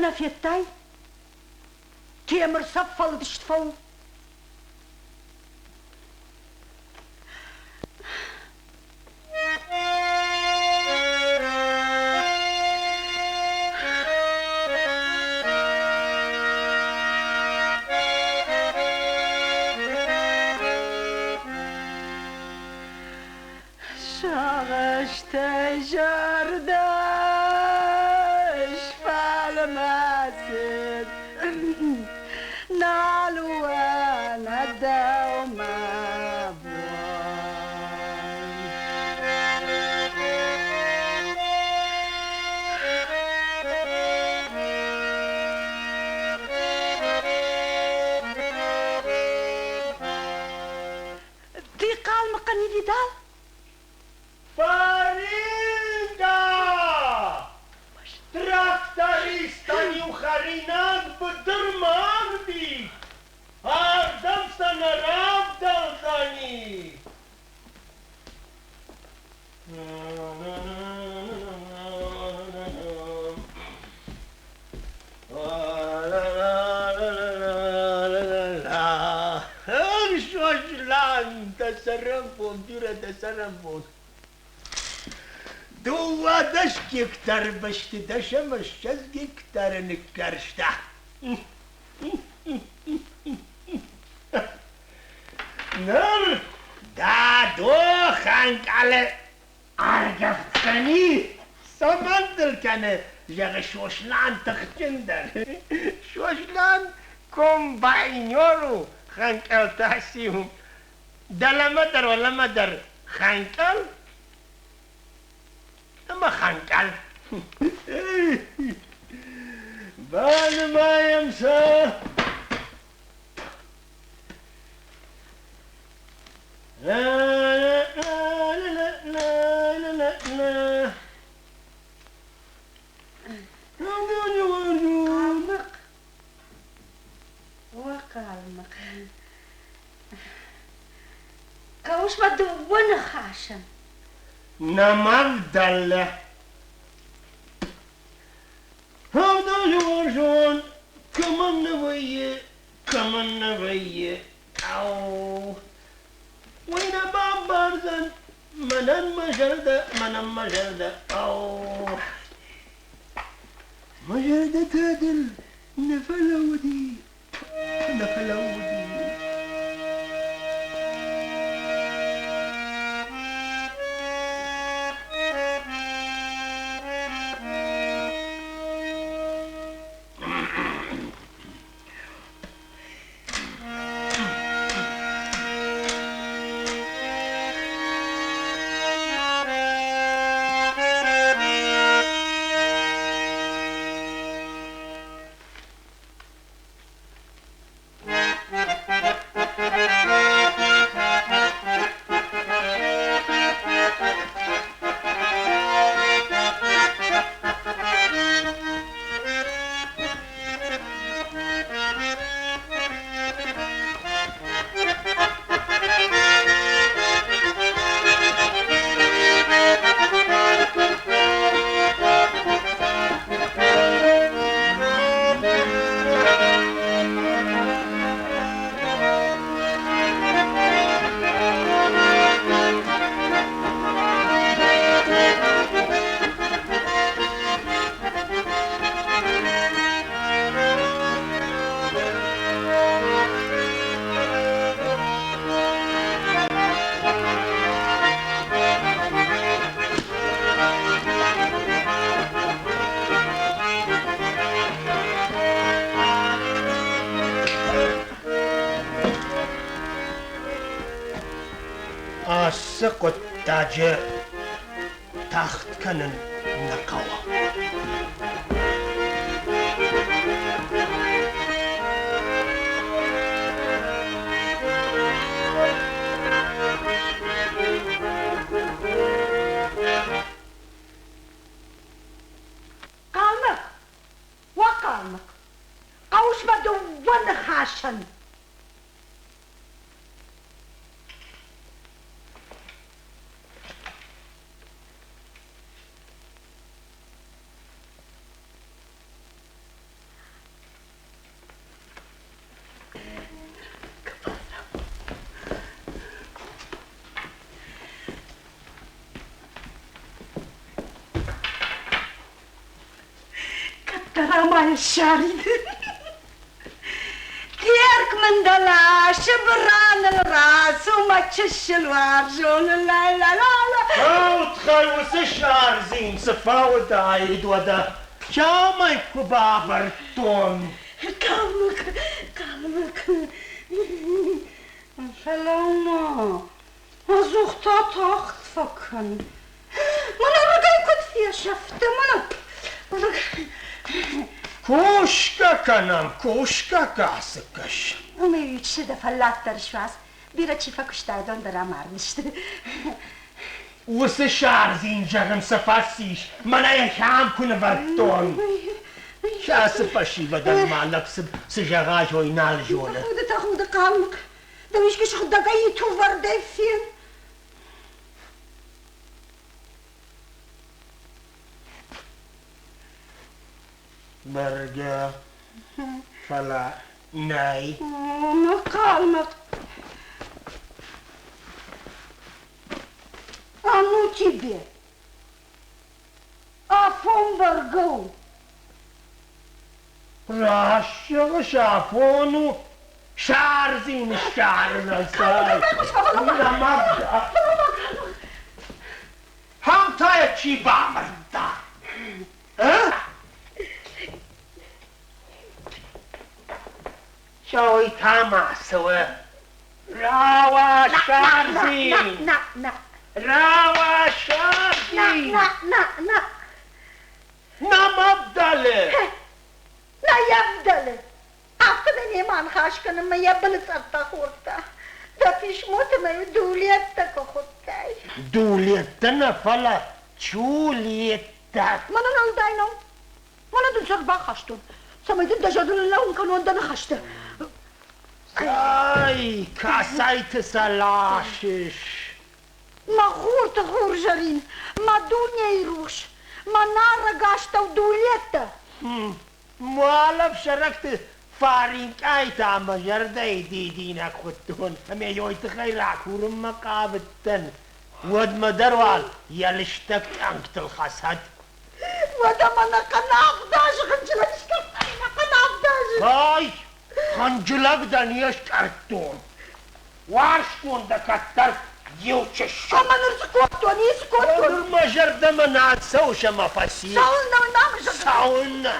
нӕ федтай? Темыр сӕ фӕлдыст фӕу. Сагъӕстӕй зӕрдӕ сфӕлмӕцыд, нал у ӕнӕ дӕу мӕ бон. Ты Хъалмыхъы не видал? Фаринка! Трактористӕн-иу хӕринаг быдырмӕ арвит, ардӕм сӕ нӕ равдӕлдзӕни. Сослан, дӕ цӕрӕнбон бирӕ, дӕ цӕрӕнбон. 12 гектары бӕсты 10 ӕмӕ 20 гектары ныккарста. Ныр Дадо хӕнкъӕлы Ӕргӕвддзӕни, цӕмӕн дыл кӕны, зӕгъы Сослан тыхджындӕр. Сослан комбайнер у, хӕнкъӕл та циу? Дӕлӕмӕ дӕр, уӕлӕмӕ дӕр хӕнкъӕл ӕмӕ хӕнкъӕл. Банымайӕм сӕ. Хъалмыхъ, о Хъалмыхъ, хъӕуыс мӕ дыууӕ ныхасӕн. Нӕ ма вдӕлы. Ӕвдӕлон кӕмӕн нӕ вӕййы, кӕмӕн нӕ вӕййы, ау, уый нӕ бамбардзӕн, мӕнӕн мӕ зӕрдӕ, мӕнӕн мӕ зӕрдӕ, ау. Мӕ зӕрдӕ та дыл нӕ фӕлӕууыди, нӕ фӕлӕууыди. Ацы хъуыддаджы тагъд кӕнын нӕ хъӕуы. Хъалмыхъ, уӕ Хъалмыхъ, хъӕуыс мӕ дыууӕ ныхасӕн. Кӕддӕр ма ссарид. Терк мын дӕлӕ Сыбыраныл рацу, мӕ чысыл уарзон, ла-ла-ла-ла. Аутхай уыцы сардзин цы фӕуыдаид уӕдӕ, цӕмӕй куы бавӕрдтон. Калмык, калмык. Фӕлӕуу-ма, ӕдзух та тагъд фӕкӕн. Мӕнӕ рыгӕй куыд фесӕфтӕ, мӕнӕ. Кусгӕ кӕнӕм, кусгӕ кӕцы кӕс. Уымӕй чысыл дӕ фӕллад дӕр суадз. Бирӕ чи фӕкуыста, уыдон дӕр амардысты. Уыцы сардзин, зӕгъын, цы фӕцис, мӕнӕ йӕ ахӕм куы нывӕрдтон. Кӕцы фӕсивӕдӕн ма лӕг цы зӕгъа, уый нал зоны. Тӕхуды, тӕхуды, хъалмыхъ, дӕу искуы сыгъдӕгӕй итувӕрдӕй фен. Бӕргӕ, фӕлӕ нӕй. Мӕ хъалмыхъ. А ну тебе! Афон бӕргӕ у. Раст зӕгъыс, афон у. Сардзин ссарынӕн цай. Хам та йӕ чи бамардта? Сой та ма цӕуы. Рауа сардзин! На, на, Рауа на, сардзин! на, на, на. Нӕ мӕ вдӕлы! Нӕ йӕ вдӕлы. Афтӕ мӕ немӕ аныхас кӕнынмӕ йӕ былы цъӕрттӕ хордта. Дӕ писмоты мӕ дулеттӕ куы хуыдтай. Дулеттӕ нӕ, фӕлӕ чулеттӕ. Мӕнӕн уӕлдай нӕу. Мӕнӕ дын сӕ рбахастон, цӕмӕй дын дӕ зӕрдыл лӕууын кӕнон дӕ ныхӕстӕ. Ай, кӕцӕйты сӕ ласыс? Мӕ хурты хурзӕрин, мӕ дунейы рухс, мӕ нарӕг астӕу дулеттӕ. Уӕлӕ ӕфсӕрӕгты фаринкъӕй та мӕ зӕрдӕйы дидинӕг хуыдтон ӕмӕ йой тыххӕй ракурынмӕ хъавыдтӕн. Уӕдмӕ дӕр уал йӕ лыстӕг тъӕнгтыл хӕцӕд. Уӕдӕ мӕ нӕхъӕн 7 азы хынджылӕг скъӕрдтай, нӕхъӕн 7 азы! Ай, хынджылӕг дӕ не скъӕрдтон. Уарзтон дӕ кӕддӕр иу чысыл. Ӕмӕ ныр цы кодтон, и цы кодтон? Ныр мӕ зӕрдӕмӕ нӕ цӕуыс ӕмӕ фӕци. Цӕуылнӕ, мӕ зӕрдӕ? Цӕуылнӕ?